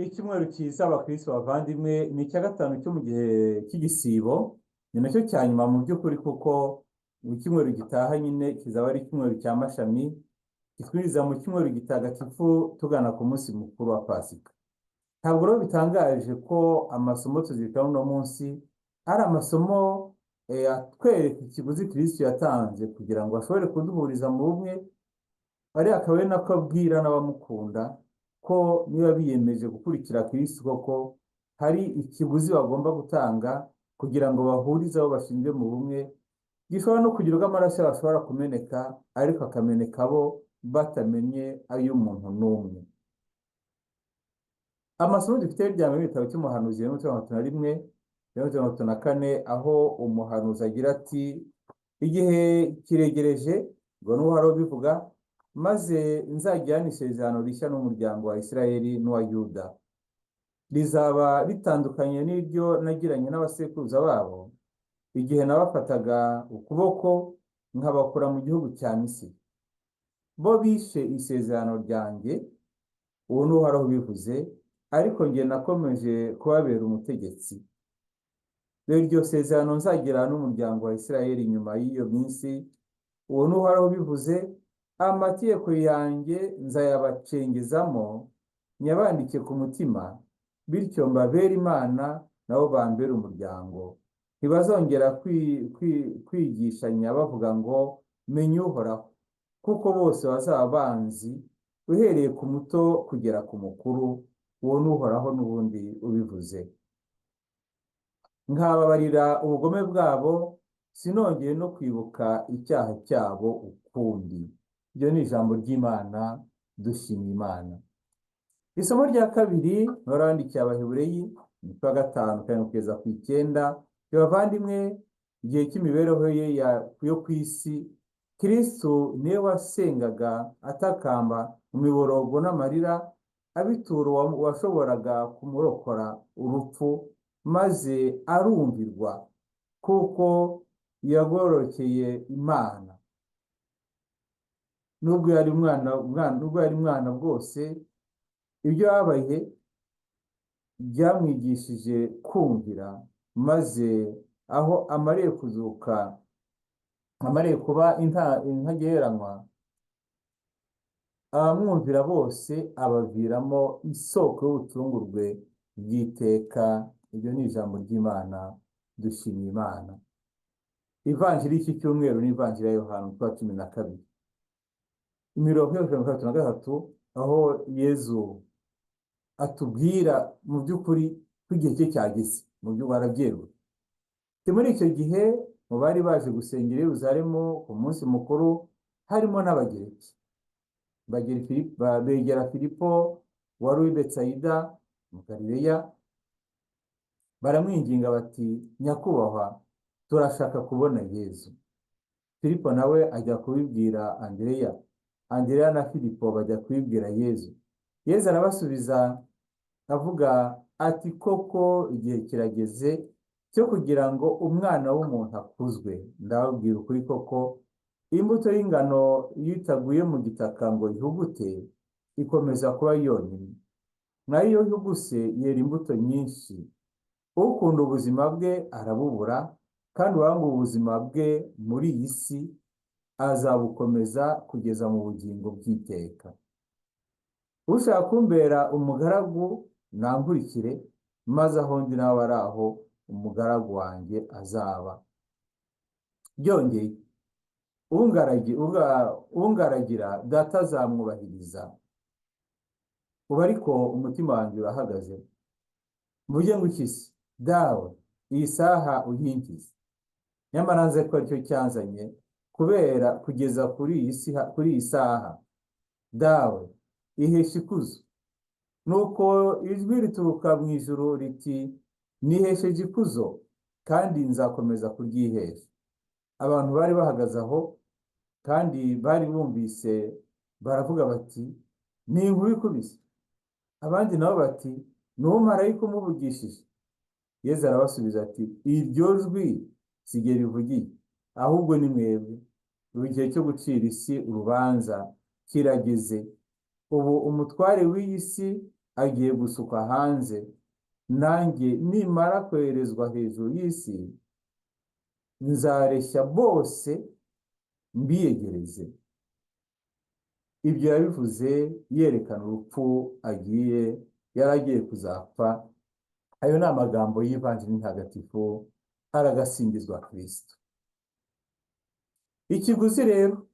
Icyumweru cyiza, abakristo bavandimwe, ni icya gatanu cyo mu gihe cy'igisibo, ni nacyo cya nyuma mu by'ukuri, kuko mu cyumweru gitaha nyine kizaba ari icyumweru cya Mashami, kitwinjiza mu cyumweru gitagatifu tugana ku munsi mukuru wa Pasika. Ntabwo rero bitangaje ko amasomo tuzirikana uno munsi ari amasomo atwereka ikiguzi Kristo yatanze kugira ngo ashobore kuduhuriza mu bumwe, ari akaba ari nako abwira n'abamukunda ko niba biyemeje gukurikira Kristo koko hari ikiguzi bagomba gutanga kugira ngo bahurize abo bashinzwe mu bumwe, gishobora no kugira ubwo amaraso yabo ashobora kumeneka, ariko akameneka bo batamenye ay'umuntu n'umwe. Amasomo dufite rya mbere mu gitabo cy'umuhanuzi Yeremiya 31, 34, aho umuhanuzi agira ati: "Igihe kiregereje," ngo n'uhoraho ubivuga, "maze nzagirane isezerano rishya n'umuryango wa Isirayeli n'uwa Yuda. Rizaba ritandukanye n'iryo nagiranye n'abasekuruza babo, igihe nabafataga ukuboko nkabakura mu gihugu cya Misiri. Bo bishe isezerano ryanjye," uwo ni Uhoraho ubivuze, "ariko njye nakomeje kubabera umutegetsi. Dore iryo sezerano nzagirana n'umuryango wa Isirayeli nyuma y'iyo minsi," uwo ni Uhoraho ubivuze, "amategeko yanjye nzayabacengezamo, nyabandike ku mutima, bityo mbabere Imana, nabo bambere umuryango. Ntibazongera kwigishanya bavuga ngo 'Menya Uhoraho,' kuko bose bazaba banzi, uhereye ku muto kugera ku mukuru," uwo ni Uhoraho n'ubundi ubivuze, "nkababarira ubugome bwabo, sinongeye no kwibuka icyaha cyabo ukundi." Iryo ni ijambo ry'Imana, dushima Imana. Isomo rya kabiri barandikiye Abahebureyi, umutwe wa 5, 7 kugeza ku 9. Bavandimwe, igihe cy'imibereho ye yo ku isi, Kristo niwe wasengaga atakamba mu miborogo n'amarira, abitura uwashoboraga kumurokora urupfu, maze arumvirwa kuko yagororokeye Imana. Nubwo yari umwana bwose, ibyo yabaye byamwigishije kumvira, maze aho amariye kuzuka, amariye kuba intagereranywa, abamwumvira bose abaviramo isoko y'ubucungurwe bw'iteka. Iryo ni ijambo ry'Imana, dushimiye Imana. Ivanjiri y'iki cyumweru ni Ivanjiri ya Yohana, umutwe wa 12, imirongo ya 33, aho Yezu atubwira mu by'ukuri ko igihe cye cyageze. Mu by'ukuri arabyerura. Muri icyo gihe, mu bari baje gusengera i Yerusalemu ku munsi mukuru harimo n'Abagereki. Begera Filipo wari uw'i Betsayida mu Galileya, baramwinginga bati: "Nyakubahwa, turashaka kubona Yezu." Filipo nawe ajya kubibwira Andereya, Andereya na Filipo bajya kubibwira Yezu. Yezu arabasubiza avuga ati: "Koko igihe kirageze cyo kugira ngo Umwana w'umuntu akuzwe. Ndababwira ukuri koko, imbuto y'ingano iyo itaguye mu gitaka ngo ihugute, ikomeza kuba yonyine. Nayo iyo ihuguse yera imbuto nyinshi. Ukunda ubuzima bwe arabubura, kandi uwanga ubuzima bwe muri iyi si azabukomeza kugeza mu bugingo bw'iteka. Ushaka kumbera umugaragu nankurikire, maze aho ndi nawe ari aho umugaragu wanjye azaba. Byongeye, ungaragira Data azamwubahiriza. Ubu ariko umutima wanjye urahagaze. Mvuge ngo iki se? Dawe, iyi saha uyinkize. Nyamara nzi ko aricyo cyanzanye kubera kugeza kuri iyi si, kuri iyi saha. Dawe, ihesha ikuzo." Nuko ijwi rituruka mu ijuru riti: "Nihesheje ikuzo, kandi nzakomeza kuryihesha." Abantu bari bahagaze aho kandi bari bumvise baravuga bati: "Ni inkuba ikubise." Abandi nabo bati: "Ni umumarayika umuvugishije." Yezu arabasubiza ati: "Iryo jwi si jye rivugiye, ahubwo ni mwebwe. Ubu igihe cyo gucira isi urubanza kirageze. Ubu umutware w'iyi si agiye gusukwa hanze, nanjye nimara koherezwa hejuru y'isi nzareshya bose mbiyegereze. Ibyo yabivuze yerekana urupfu agiye yari agiye kuzapfa. Ayo ni amagambo y'Ivanjiri ntagatifu, aragasingizwa Kristo. Ikiguzi rero,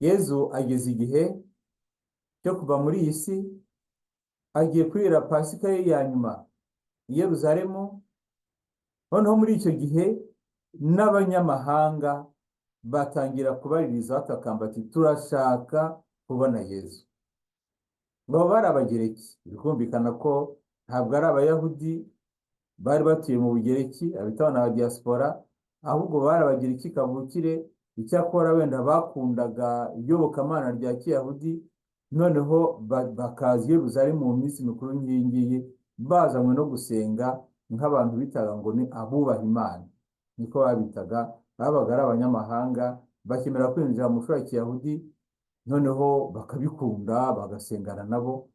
Yezu ageze igihe cyo kuva muri iyi si, agiye kurira Pasika ye ya nyuma i Yeruzalemu. Noneho muri icyo gihe n'abanyamahanga batangira kubaririza batakamba bati turashaka kubona Yezu. Baba bari Abagereki, bikumvikana ko ntabwo ari Abayahudi bari batuye mu Bugereki, abitwa na diaspora, ahubwo bari Abagereki kavukire. Icyakora wenda bakundaga iyobokamana rya Kiyahudi, noneho bakaza i Yeruzalemu mu minsi mikuru nk'iyi ngiyi, bazanywe no gusenga nk'abantu bitaga ngo ni abubaha Imana, niko babitaga. Babaga ari abanyamahanga bakemera kwinjira mu muco wa Kiyahudi, noneho bakabikunda bagasengana nabo.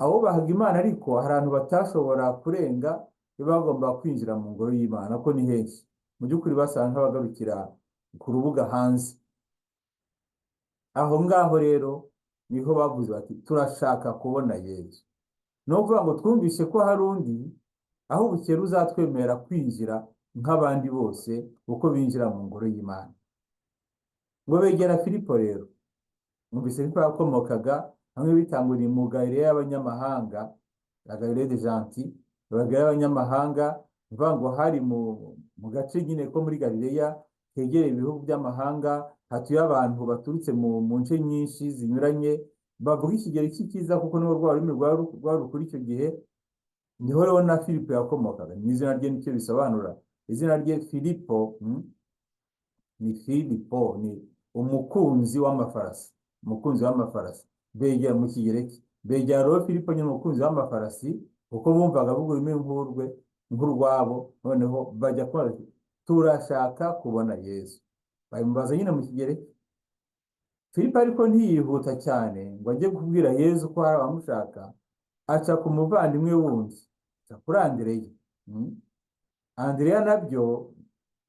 Abubahaga Imana ariko hari ahantu batashobora kurenga iyo bagomba kwinjira mu ngoro y'Imana, ko ni henshi mu by'ukuri basanga nk'abagarukira ku rubuga hanze. Aho ngaho rero niho bavuze bati turashaka kubona Yezu. Ni ukuvuga ngo twumvise ko hari undi, aho bukera uzatwemerera kwinjira nk'abandi bose uko binjira mu ngoro y'Imana. Ngo begera Filipo rero, numvise ko yakomokaga hamwe bitangwa ni mu Galileya y'abanyamahanga, la Galilée des Gentils, Galilée y'abanyamahanga, bivuga ngo hari mu gace nyine ko muri Galileya hegereye ibihugu by'amahanga, hatuye abantu baturutse mu nce nyinshi zinyuranye, bavuga Ikigereki cyiza kuko niho rwa rurimi rwari kuri icyo gihe. Niho rero na Filipo yakomokaga, ni izina rye nicyo bisobanura. Izina rye Filipo, ni Filipo, ni umukunzi w'amafarasi, umukunzi w'amafarasi. Begera mu Kigereki, begera rero Filipo nyine umukunzi w'amafarasi, kuko bumvaga avuga ururimi nk'urwe nk'urwabo. Noneho bajya kubaza turashaka kubona Yezu, babimubaza nyine mu Kigereki. Filipo ariko ntiyihuta cyane ngo ajye kubwira Yezu ko hari abamushaka, aca ku muvandimwe wundi, aca kuri Andereya. Andereya nabyo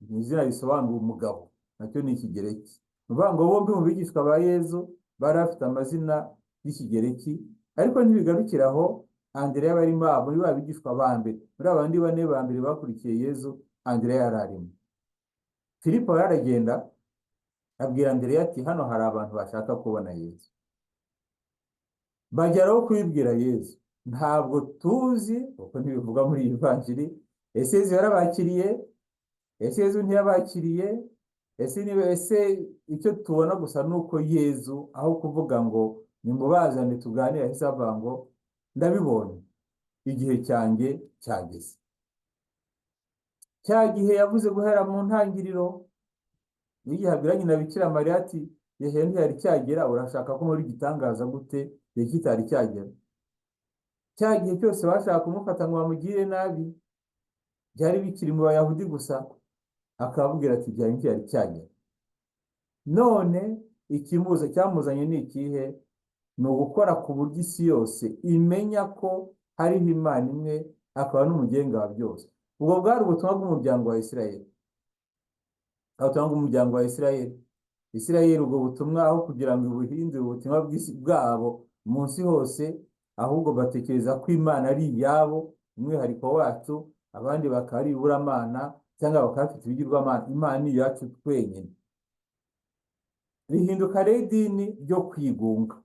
ni izina risobanura umugabo, nacyo ni Ikigereki. Ni ukuvuga ngo bombi mu bigishwa ba Yezu bari bafite amazina y'Ikigereki, ariko ntibigarukira aho. Andereya barimo muri ba bigishwa ba mbere, muri abandi bane ba mbere bakurikiye Yezu, Andereya yari arimo. Filipo yaragenda abwira Andereya ati hano hari abantu bashaka kubona Yezu. Bageraho kubibwira Yezu, ntabwo tuzi kuko ntibivuga muri iyi Vanjiri, ese Yezu yarabakiriye, ese Yezu ntiyabakiriye, ese niba ese icyo tubona gusa ni uko Yezu aho kuvuga ngo nimubazane tuganire, ahise avuga ngo ndabibonye, igihe cyanjye cyageze. Cya gihe yavuze guhera mu ntangiriro, n'igihe abwira nyina Bikira Mariya ati igihe ntiyari cyagera, urashaka ko nkora igitangaza gute igihe kitari cyagera? Cya gihe cyose bashaka kumufata ngo bamugire nabi, byari bikiri mu Bayahudi gusa, akababwira ati igihe ntiyari cyagera. None ikimuza cyamuzanye ni ikihe? Ni ugukora ku buryo isi yose imenya ko hariho Imana imwe, akaba n'umugenga wa byose. Ubwo bwari ubutumwa bw'umuryango wa Isirayeli, ubutumwa bw'umuryango wa Isirayeli. Isirayeli ubwo butumwa aho kugira ngo ibuhindure ubutumwa bwabo munsi hose, ahubwo batekereza ko Imana ari iyabo, umwihariko wacu, abandi bakaba ari iburamana cyangwa bakaba bafite ibigirwamana, Imana ni iyacu twenyine. Rihinduka rero idini ryo kwigunga,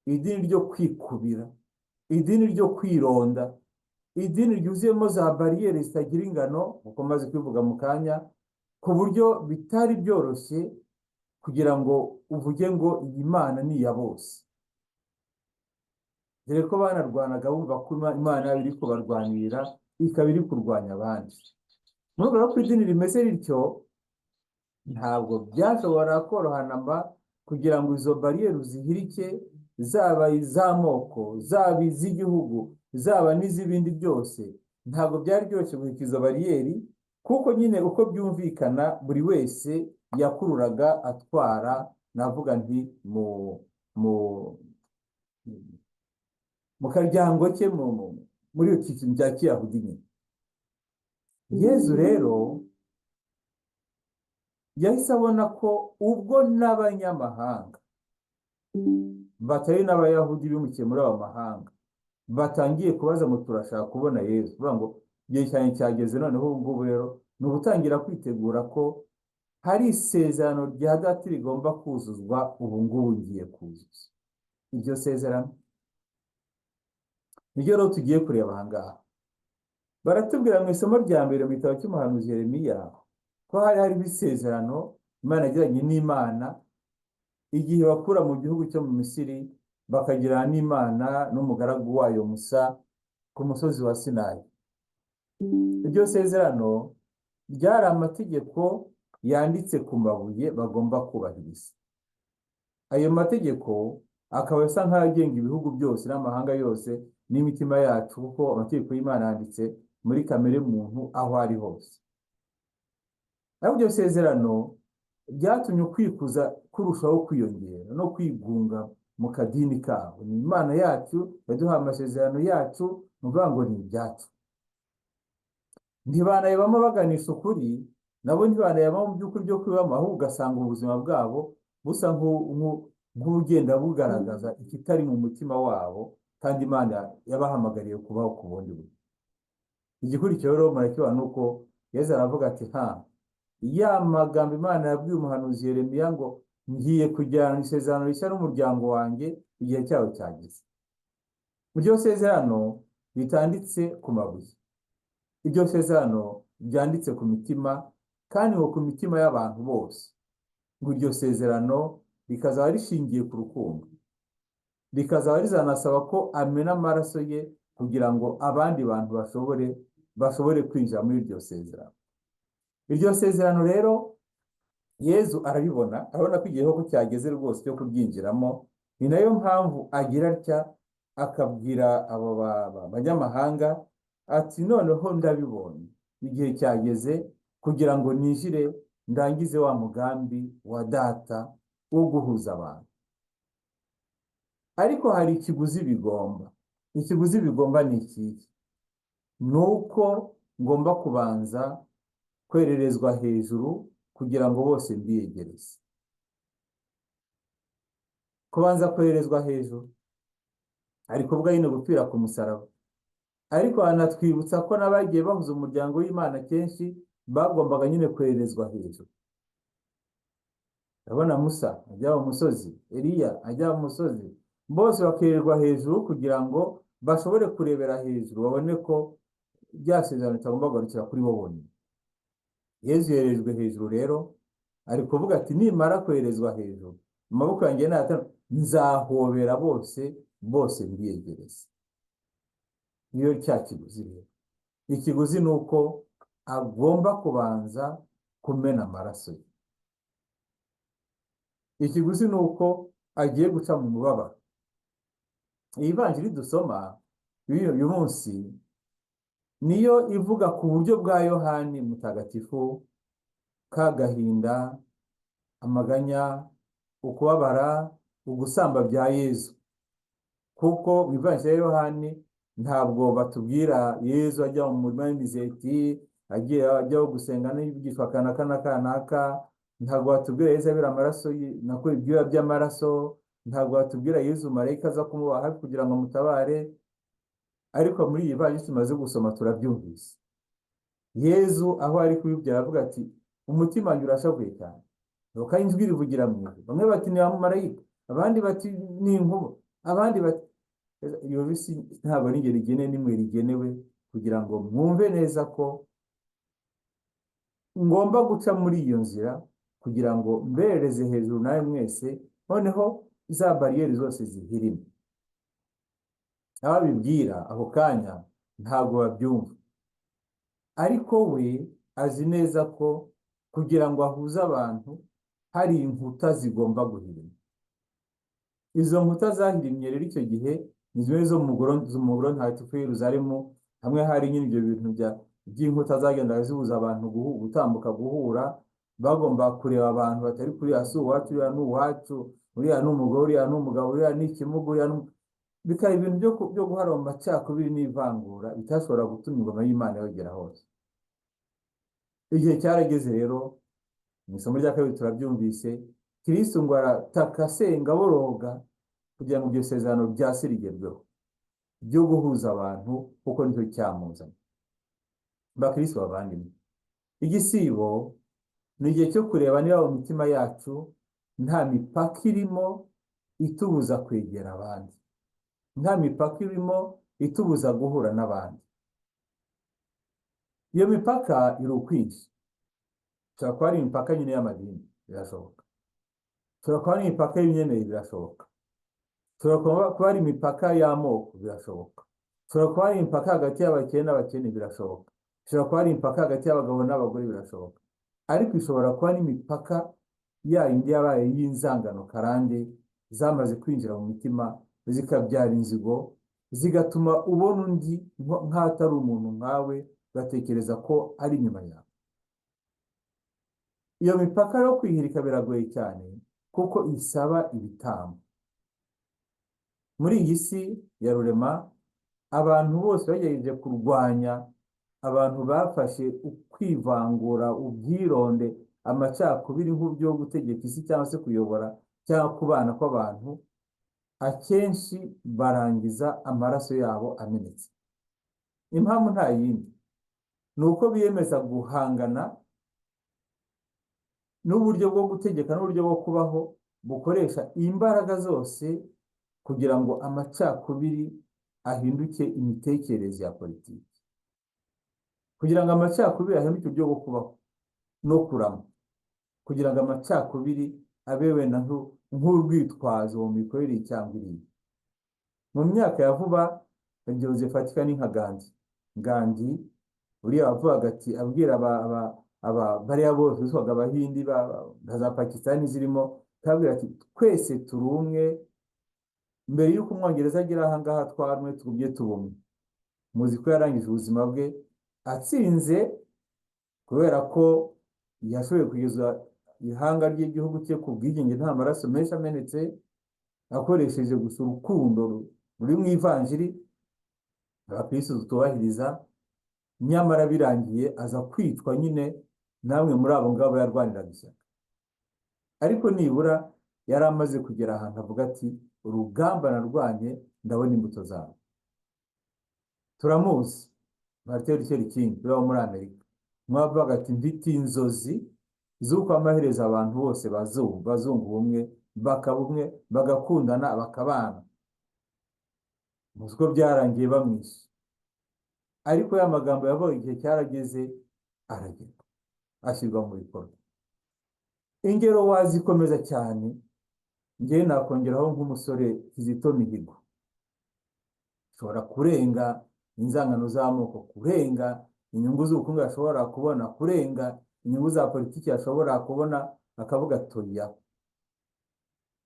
idini ryo kwikubira, idini ryo kwironda, idini ryuzuyemo za bariyeri zitagira ingano, uko maze kubivuga mu kanya, ku buryo bitari byoroshye kugira ngo uvuge ngo iyi Mana ni iya bose. Dore ko banarwanaga bumva ko Imana iri kubarwanirira, ikaba iri kurwanya abandi. Muri urwo rwego idini rimeze rityo, ntabwo byashobora korohana mba kugira ngo izo bariyeri uzihirike, zaba iz'amoko, zaba iz'igihugu, zaba n'iz'ibindi byose. Ntabwo byari byoroshye guhirika izo bariyeri, kuko nyine uko byumvikana buri wese yakururaga atwara, navuga nti mu Mu karyango ke, muri iki kintu bya kiyahudi nyine. Yezu rero yahise abona ko ubwo n'abanyamahanga batari n'abayahudi bimukiye muri abo mahanga batangiye kubaza ngo turashaka kubona Yezu, bavuga ngo igihe cyane cyageze, noneho ubu ngubu rero ni ugutangira kwitegura ko hari isezerano rya data rigomba kuzuzwa. Ubu ngubu ngiye kuzuza iryo sezerano. Niryo rero tugiye kureba aha ngaha. Baratubwira mu isomo rya mbere mu gitabo cy'umuhanuzi Yeremiya ko hari harimo isezerano Imana yagiranye n'Imana igihe bakura mu gihugu cyo mu Misiri, bakagirana n'Imana n'umugaragu wayo Musa ku musozi wa Sinayi. Iryo sezerano ryari amategeko yanditse ku mabuye bagomba kubahiriza. Ayo mategeko akaba asa nk'agenga ibihugu byose n'amahanga yose n'imitima yacu, kuko amategeko y'Imana yanditse muri kamere muntu aho ari hose. Ariko iryo sezerano ryatumye ukwikuza kurushaho kwiyongera no kwigunga mu kadini kabo. Ni Imana yacu yaduhaye amasezerano yacu, ni ukuvuga ngo ni ibyacu. Ntibanayabamo baganisha ukuri, nabo ntibanayabamo mu by'ukuri byo kwibamo, ahubwo ugasanga ubuzima bwabo busa nk'ubugenda bugaragaza ikitari mu mutima wabo, kandi Imana yabahamagariye kubaho ku bundi buryo. Igikurikiyeho rero murakibona ni uko Yezu aravuga ati ha ya magambo Imana yabwiye umuhanuzi Yeremiya ngo ngiye kujyana isezerano rishya n'umuryango wanjye, igihe cyawo cyageze. Iryo sezerano ritanditse ku mabuye, iryo sezerano ryanditse ku mitima, kandi ngo ku mitima y'abantu bose, ngo iryo sezerano rikazaba rishingiye ku rukundo, rikazaba rizanasaba ko amena amaraso ye kugira ngo abandi bantu bashobore kwinjira muri iryo sezerano. Iryo sezerano rero Yezu arabibona, arabona ko igihe koko cyageze rwose cyo kuryinjiramo. Ni nayo mpamvu agira atya akabwira abo banyamahanga ati noneho ndabibonye, igihe cyageze kugira ngo ninjire ndangize wa mugambi wa data wo guhuza abantu. Ariko hari ikiguzi bigomba. Ikiguzi bigomba ni ikihe? Ni uko ngomba kubanza kwererezwa hejuru kugira ngo bose mbiyegereze. Kubanza kwererezwa hejuru, ariko ubwo nyine gupfira ku musaraba. Ariko anatwibutsa ko n'abagiye bahuza umuryango w'Imana kenshi bagombaga nyine kwererezwa hejuru. Urabona Musa ajya mu musozi, Eliya ajya mu musozi, bose bakererwa hejuru kugira ngo bashobore kurebera hejuru, babone ko rya sezerano ritagomba kugarukira kuri bo bonyine. Yezu yerejwe hejuru rero, ari kuvuga ati nimara kwerezwa hejuru, amaboko yanjye nayatanga, nzahobera bose, bose mbiyegereze. Niyo cya kiguzi rero. Ikiguzi ni uko agomba kubanza kumena amaraso ye. Ikiguzi ni uko agiye guca mu mubabaro. Iyi vanjiri dusoma uyu munsi niyo ivuga ku buryo bwa Yohani Mutagatifu, kagahinda, amaganya, ukubabara, ugusamba bya Yezu. Kuko mu ivanjiri ya Yohani ntabwo batubwira Yezu ajya mu murima w'imizeti, agiye ajya gusenga n'ibigishwa kanaka na kanaka, ntabwo batubwira Yezu abira amaraso, nako ibyuya by'amaraso, ntabwo batubwira Yezu marayika aza kumuba hafi kugira ngo amutabare. Ariko muri iyi vanjiri tumaze gusoma turabyumvise. Yezu aho ari kubibwira aravuga ati umutima wanjye urashavuye cyane. Nuko ijwi rivugira mu ijuru. Bamwe bati ni marayika, abandi bati ni inkuba, abandi bati iyo bisi ntabwo ari ingeri rigene nimwe rigenewe kugira ngo mwumve neza ko ngomba guca muri iyo nzira kugira ngo mberereze hejuru nawe mwese, noneho za bariyeri zose zihirime. Ababibwira ako kanya ntabwo babyumva, ariko we azi neza ko kugira ngo ahuze abantu hari inkuta zigomba guhirima. Izo nkuta zahirimye rero icyo gihe ni zimwe zo mu mugoro ntagatifu Yeruzalemu, hamwe hari nyine ibyo bintu by'inkuta zagendaga zibuza abantu gutambuka guhura. Bagomba kureba abantu batari kuri si uwacu, uriya ni uwacu, uriya ni umugore, uriya ni umugabo, uriya ni ikimuga, uriya ni Bikaba ibintu byo guhara mu macakubiri n'ivangura bitashobora gutuma ingoma y'Imana yogera hose. Igihe cyarageze rero, mu isomo rya kabiri turabyumvise, Kristo ngo arataka asenga aboroga kugira ngo iryo sezerano rya se rigerweho ryo guhuza abantu, kuko nicyo cyamuzanye. Bakristo bavandimwe, igisibo ni igihe cyo kureba niba mu mitima yacu nta mipaka irimo itubuza kwegera abandi, nta mipaka irimo itubuza guhura n'abandi. Iyo mipaka iri ukwinshi. Ishobora kuba ari imipaka nyine y'amadini, birashoboka. Ishobora kuba ari imipaka y'imyemerere, birashoboka. Ishobora kuba ari imipaka y'amoko, birashoboka. Ishobora kuba ari imipaka hagati y'abakene n'abakene, birashoboka. Ishobora kuba ari imipaka hagati y'abagabo n'abagore, birashoboka. Ariko ishobora kuba n'imipaka ya yindi yabaye y'inzangano karande zamaze kwinjira mu mitima, zikabyara inzigo, zigatuma ubona undi nk'atari umuntu nkawe, ugatekereza ko ari inyuma yawe. Iyo mipaka yo kwihirika biragoye cyane, kuko isaba ibitambo. Muri iyi si ya rurema, abantu bose bagerageje kurwanya abantu bafashe ukwivangura, ubwironde, amacakubiri nk'uburyo bwo gutegeka isi cyangwa se kuyobora cyangwa kubana kw'abantu, akenshi barangiza amaraso yabo amenetse. Impamvu nta yindi, ni uko biyemeza guhangana n'uburyo bwo gutegeka n'uburyo bwo kubaho bukoresha imbaraga zose kugira ngo amacakubiri ahinduke imitekerereze ya politiki, kugira ngo amacakubiri ahinduke uburyo bwo kubaho no kurama, kugira ngo amacakubiri abe wenda nk'urwitwazo mu mikorere cyangwa iriya. Mu myaka ya vuba, ingero zifatika ni nka Gandhi. Gandhi uriya wavugaga ati, abwira bariya bose bitwaga Abahindi na za Pakisitani zirimo, akababwira ati twese turi umwe, mbere y'uko Umwongereza agera aha ngaha twarumwe, tugumye tubumwe. Muzi ko yarangije ubuzima bwe atsinze, kubera ko yashoboye kugeza ihanga ry'igihugu cye ku bwigenge nta maraso menshi amenetse, akoresheje gusa urukundo ruri mu ivanjiri abakirisitu tutubahiriza. Nyamara birangiye aza kwicwa nyine namwe muri abo ngabo yarwaniraga ishyaka. Ariko nibura yari amaze kugera ahantu avuga ati urugamba narwanye ndabona imbuto zarwo. Turamuzi Martin Luther King uriya wo muri Amerika, mwavuga ati mfite inzozi z'uko amaherezo abantu bose bazunga ubumwe, bakaba umwe, bagakundana, bakabana. Muzi ko byarangiye bamwishe, ariko ya magambo yavuga igihe cyarageze aragera ashyirwa mu bikorwa. Ingero wazikomeza cyane, njyewe nakongeraho nk'umusore Kizito Mihigo, ushobora kurenga inzangano z'amoko, kurenga inyungu z'ubukungu ashobora kubona, kurenga inyungu za politiki ashobora kubona, akavuga atoya.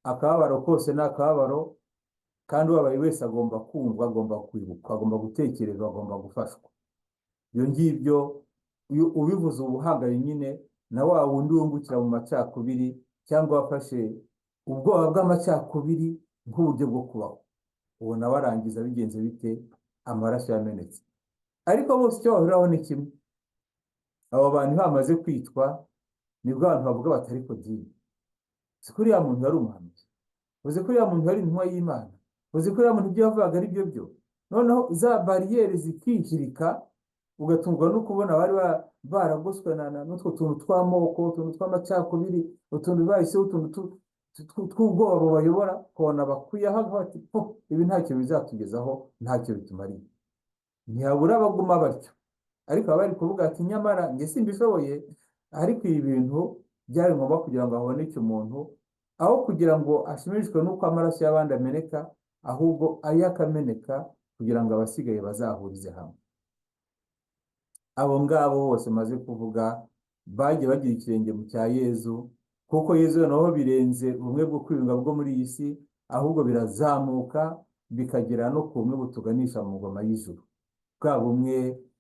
Akababaro kose ni akababaro, kandi ubabaye wese agomba kumva, agomba kwibuka, agomba gutekerezwa, agomba gufashwa. Ibyo ngibyo ubivuze ubuhanganye nyine na wa wundi wungukira mu macakubiri cyangwa wafashe ubwoba bw'amacakubiri nk'uburyo bwo kubaho, uwo nawe arangiza bigenze bite? Amaraso yamenetse. Ariko bose icyo bahuriraho ni kimwe, abo bantu bamaze kwicwa nibwo abantu bavuga bati ariko dini, uzi ko uriya muntu yari umuhanuzi, uzi ko uriya muntu yari intumwa y'Imana, uzi ko uriya muntu ibyo yavugaga ari byo byo. Noneho za bariyeri zikihirika, ugatungwa no kubona abari baragoswe n'utwo tuntu tw'amoko, utuntu tw'amacakubiri, utuntu bahiseho, utuntu tw'ubwoba bubayobora, ukabona bakwiye aho bati po ibi ntacyo bizatugezaho, ntacyo bitumariye. Ntihabura abaguma batyo, ariko baba bari kuvuga ati nyamara njye simbishoboye, ariko ibi bintu byari ngombwa kugira ngo haboneke umuntu, aho kugira ngo ashimishwe n'uko amaraso y'abandi ameneka, ahubwo aye akameneka kugira ngo abasigaye bazahurize hamwe. Abo ngabo bose maze kuvuga bagiye bagira ikirenge mu cya Yezu, kuko Yezu noneho birenze ubumwe bwo kwiyunga bwo muri iyi si, ahubwo birazamuka bikagera no ku bumwe butuganisha mu ngoma y'ijuru. Bwa bumwe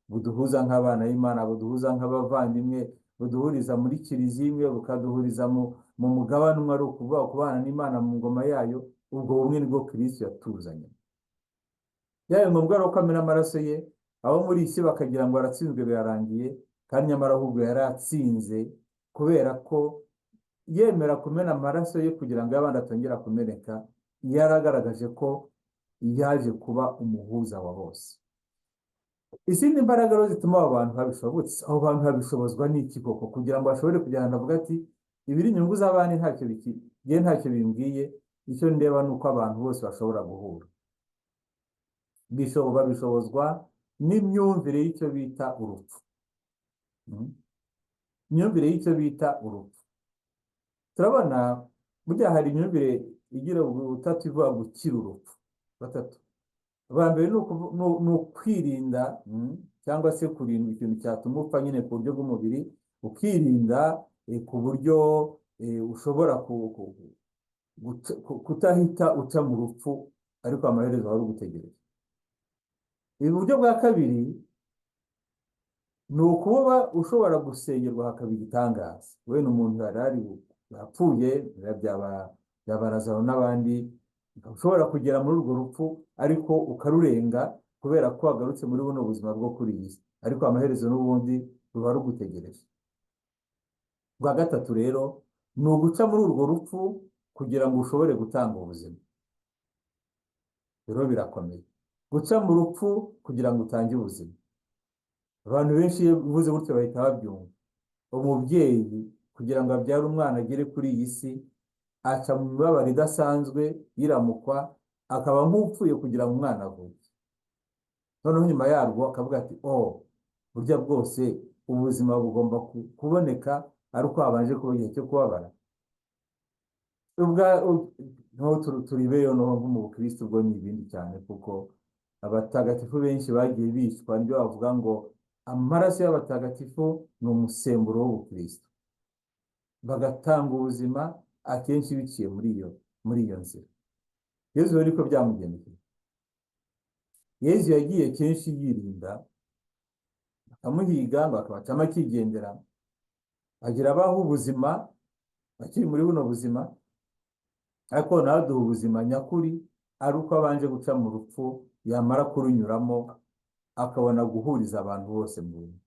buduhuza nk'abana b'Imana, buduhuza nk'abavandimwe, buduhuriza muri kiliziya imwe, bukaduhuriza mu mugabane umwe, ari ukuvuga kubana n'Imana mu ngoma yayo. Ubwo bumwe nibwo Kristo yatuzanye. Byabaye ngombwa rero ko amena amaraso ye, abo muri iyi si bakagira ngo aratsinzwe birarangiye, kandi nyamara ahubwo yari atsinze, kubera ko yemera kumena amaraso ye kugira ngo abandi atongera kumeneka, yaragaragaje ko yaje kuba umuhuza wa bose. Izindi mbaraga rero zituma abo bantu babishobotse, abo bantu babishobozwa n'iki koko kugira ngo bashobore kujyana avuga ati ibiri inyungu z'abandi ntacyo bikiye, ntacyo bimbwiye, icyo ndeba ni uko abantu bose bashobora guhura. Babishobozwa n'imyumvire y'icyo bita urupfu. Imyumvire y'icyo bita urupfu. Turabona burya hari imyumvire igira ubutatu ivuga gukira urupfu. Batatu. Ubwa mbere ni ukwirinda, cyangwa se kurinda ikintu cyatuma upfa nyine ku buryo bw'umubiri, ukirinda ku buryo ushobora kutahita uca mu rupfu, ariko amaherezo wari ugutegereje. Ubu buryo bwa kabiri ni ukuba ushobora gusengerwa hakaba igitangaza. Wenda umuntu yari ari yapfuye, byaba Lazaro n'abandi, ushobora kugera muri urwo rupfu ariko ukarurenga kubera ko wagarutse muri buno buzima bwo kuri iyi si, ariko amaherezo n'ubundi ruba rugutegereje. Bwa gatatu rero ni uguca muri urwo rupfu kugira ngo ushobore gutanga ubuzima. Rero birakomeye guca mu rupfu kugira ngo utange ubuzima. Abantu benshi iyo uvuze gutyo bahita babyumva. Umubyeyi kugira ngo abyare umwana agere kuri iyi si, aca mu mibabaro idasanzwe yiramukwa, akaba nk'upfuye kugira ngo umwana avuke. Noneho nyuma yarwo akavuga ati oh, burya bwose ubuzima bugomba kuboneka ari uko habanje kuba igihe cyo kubabara. Turibeyo noneho nko mu bukristo ubwo ni ibindi cyane, kuko abatagatifu benshi bagiye bicwa, nibyo bavuga ngo amaraso y'abatagatifu ni umusemburo w'ubukristo, bagatanga ubuzima akenshi biciye muri iyo nzira. Yezu rero niko byamugendekeye. Yezu yagiye kenshi yirinda, bakamuhiga ngo akabacamo akigendera, agira abaho ubuzima akiri muri buno buzima, ariko nawe aduha ubuzima nyakuri ari uko abanje guca mu rupfu, yamara kurunyuramo akabona guhuriza abantu bose mu bumwe.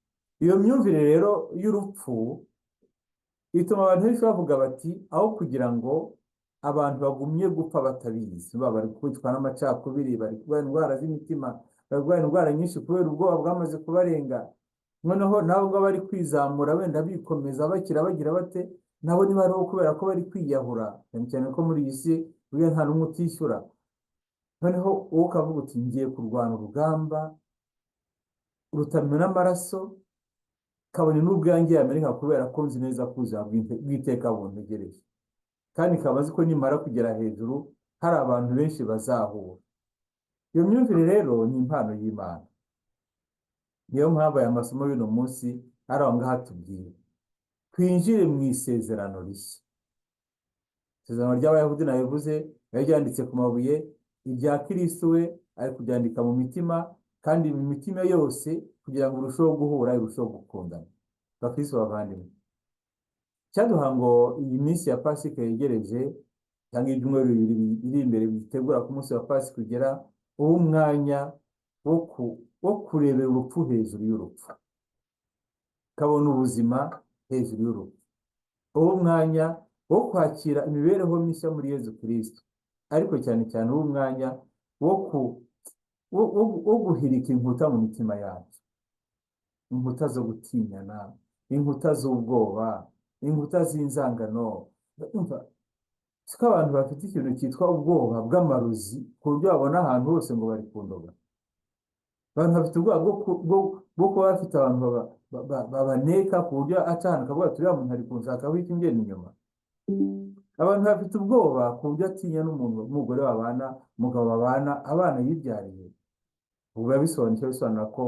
Iyo myumvire rero y'urupfu ituma abantu benshi bavuga bati aho kugira ngo abantu bagumye gupfa batabizi, bari kwicwa n'amacakubiri, bari kurwara indwara z'imitima, bari kurwara indwara nyinshi kubera ubwoba bwamaze kubarenga, noneho nabo ubwo bari kwizamura wenda bikomeza bakira bagira bate, nabo niba ari kubera ko bari kwiyahura, cyane cyane ko muri iyi si buriya nta n'umwe utishyura. Noneho wowe ukavuga uti ngiye kurwana urugamba rutamena amaraso, kabone n'ubwo yangiye Amerika kubera ko nzi neza ko ubuzima bw'iteka buntegereje, kandi ikaba azi ko nimara kugera hejuru hari abantu benshi bazahura. Iyo myumvire rero ni impano y'Imana. Niyo mpamvu aya masomo y'uno munsi ari aho ngaho atubwira twinjire mu isezerano rishya. Isezerano ry'Abayahudi nabivuze, riba ryanditse ku mabuye, irya Kristo we ari kuryandika mu mitima, kandi mu mitima yose kugira ngo urusheho guhura, irusheho gukundana. Bakristo bavandimwe, cyaduha ngo iyi minsi ya Pasika yegereje, cyangwa ibyumweru bibiri biri imbere bitegura ku munsi wa Pasika ugera, uba umwanya wo kurebera urupfu hejuru y'urupfu, ukabona ubuzima hejuru y'urupfu, uba umwanya wo kwakira imibereho mishya muri Yezu Kristo, ariko cyane cyane uba umwanya wo guhirika inkuta mu mitima yacu, inkuta zo gutinyana, inkuta z'ubwoba, inkuta z'inzangano. Siko abantu bafite ikintu cyitwa ubwoba bw'amarozi ku buryo babona ahantu hose ngo bari kundoga. Abantu bafite ubwoba bwo kuba bafite abantu babaneka ku buryo aca ahantu akavuga ati uriya muntu ari kunshakaho iki ngenda inyuma. Abantu bafite ubwoba ku buryo atinya n'umuntu, umugore babana, umugabo babana, abana yibyariye. Ubu biba bisobanuye, bisobanura ko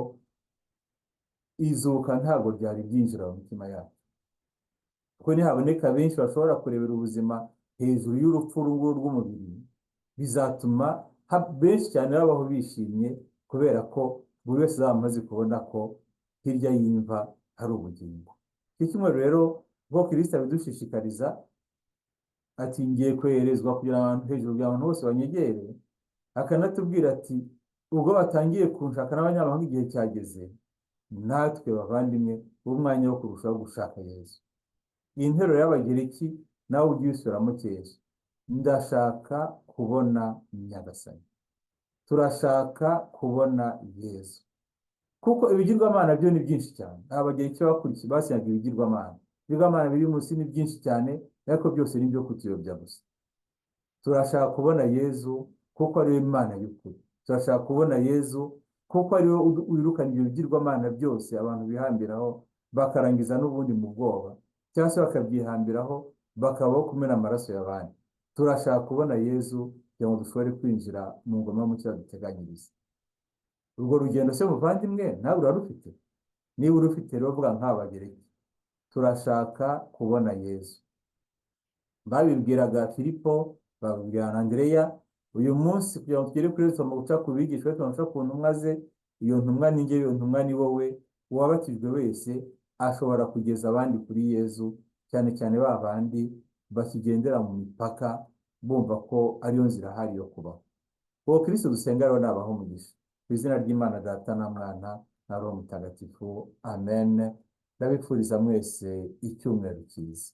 izuka ntabwo ryari ryinjira mu mitima yacu, kuko nihaboneka benshi bashobora kurebera ubuzima hejuru y'urupfu rw'umubiri, bizatuma benshi cyane babaho bishimye, kubera ko buri wese azaba amaze kubona ko hirya y'imva hari ubugingo. Iki cyumweru rero ubwo Kristo abidushishikariza ati ngiye koherezwa kugira abantu hejuru y'abantu bose banyegere, akanatubwira ati Ubwo batangiye kunshaka n'abanyamahanga, igihe cyageze natwe bavandimwe umwanya wo kurushaho gushaka Yezu. Iyi nteruro y'Abagereki nawe ujye uyisubiramo kenshi: ndashaka kubona Nyagasani, turashaka kubona Yezu, kuko ibigirwamana byo ni byinshi cyane. Abagereki bakurikiye basengaga ibigirwamana, ibigirwamana biri munsi ni byinshi cyane, ariko byose ni ibyo kutuyobya gusa. Turashaka kubona Yezu kuko ari we Mana y'ukuri. Turashaka kubona Yezu kuko ari we wirukana ibyo bigirwamana byose abantu bihambiraho, bakarangiza n'ubundi mu bwoba, cyangwa se bakabyihambiraho bakabaho kumena amaraso y'abandi. Turashaka kubona Yezu kugira ngo dushobore kwinjira mu ngoma y'umucyo duteganyiriza. Urwo rugendo se muvandimwe nawe urarufite? Niba urufite rero vuga nk'Abagereki: turashaka kubona Yezu. Babibwiraga Filipo, babibwira na Andereya. Uyu munsi kugira ngo tugere kuri Yezu tugomba guca ku bigishwa, tugomba guca ku ntumwa ze. Iyo ntumwa ni njye, iyo ntumwa ni wowe. Uwabatijwe wese ashobora kugeza abandi kuri Yezu, cyane cyane ba bandi bakigendera mu mipaka bumva ko ariyo nzira ahari yo kubaho. Uwo Kristo dusenga rero nabaho umugisha. Ku izina ry'Imana Data na Mwana na Roho Mutagatifu, amen. Ndabifuriza mwese icyumweru cyiza.